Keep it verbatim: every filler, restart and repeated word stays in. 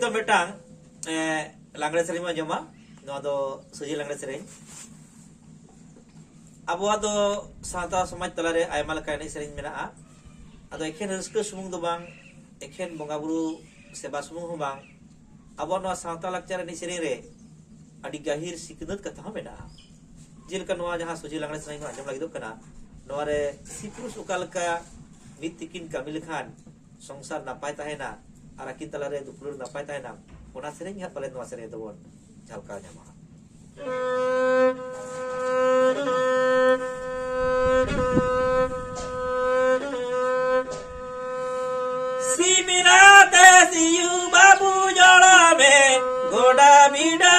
ᱫᱚ ᱢᱤᱫᱴᱟᱝ ᱞᱟᱜᱽᱲᱮ ᱥᱮᱨᱮᱧ ᱵᱚᱱ ᱟᱸᱡᱚᱢᱟ᱾ ᱱᱚᱣᱟ ᱫᱚ ᱥᱚᱡᱷᱮ ᱞᱟᱜᱽᱲᱮ ᱥᱮᱨᱮᱧ᱾ ᱟᱵᱚᱣᱟᱜ ᱫᱚ ᱥᱟᱶᱛᱟ ᱥᱚᱢᱟᱡᱽ ᱛᱟᱞᱟᱨᱮ ᱟᱭᱢᱟ ᱞᱮᱠᱟ ᱮᱱᱮᱡ ᱥᱮᱨᱮᱧ ᱢᱮᱱᱟᱜᱼᱟ᱾ ᱟᱫᱚ ᱮᱠᱷᱮᱱ ᱨᱟᱹᱥᱠᱟᱹ ᱥᱩᱢᱩᱝ ᱫᱚ ᱵᱟᱝ, ᱮᱠᱷᱮᱱ ᱵᱚᱸᱜᱟ ᱵᱩᱨᱩ ᱥᱮᱵᱟ ᱥᱩᱢᱩᱝ ᱦᱚᱸ ᱵᱟᱝ, ᱟᱵᱚᱣᱟᱜ ᱱᱚᱣᱟ ᱥᱟᱶᱛᱟ ᱞᱟᱠᱪᱟᱨ ᱮᱱᱮᱡ ᱥᱮᱨᱮᱧ ᱨᱮ ᱟᱹᱰᱤ ᱜᱟᱹᱦᱤᱨ ᱥᱤᱠᱷᱱᱟᱹᱛ ᱠᱟᱛᱷᱟ ᱦᱚᱸ ᱢᱮᱱᱟᱜᱼᱟ᱾ ᱡᱮᱞᱮᱠᱟ ᱱᱚᱣᱟ ᱡᱟᱦᱟᱸ ᱥᱚᱡᱷᱮ ᱞᱟᱜᱽᱲᱮ ᱥᱮᱨᱮᱧ ᱵᱚᱱ ᱟᱸᱡᱚᱢ ᱞᱟᱹᱜᱤᱫᱚᱜ ᱠᱟᱱᱟ, ᱱᱚᱣᱟ ᱨᱮ ᱥᱤ ᱯᱩᱨᱩᱥ ᱚᱠᱟ ᱞᱮᱠᱟ ᱢᱤᱫ ᱛᱮᱠᱤᱱ ᱠᱟᱹᱢᱤ ᱞᱮᱠᱷᱟᱱ ᱥᱚᱝᱥᱟᱨ ᱱᱟᱯᱟᱭ ᱛᱟᱦᱮᱱᱟ ᱟᱨ ᱟᱹᱠᱤᱱ ᱛᱟᱞᱟᱨᱮ ᱫᱩᱯᱩᱞᱟᱹᱲ ᱱᱟᱯᱟᱭ ᱛᱟᱦᱮᱱᱟ, ᱚᱱᱟ ᱥᱮᱨᱮᱧ ᱜᱮ ᱦᱟᱸᱜ ᱯᱟᱞᱮ ᱱᱚᱣᱟ ᱥᱮᱨᱮᱧ ᱫᱚᱵᱚᱱ ᱡᱷᱟᱞᱠᱟᱣ ᱧᱟᱢᱟ᱾ ᱥᱤᱢᱨᱟᱛᱮ ᱥᱤᱭᱩ ᱵᱟᱹᱵᱩ ᱡᱚᱲᱟᱣ ᱢᱮ, ᱜᱚᱰᱟ ᱵᱤᱰᱟᱹ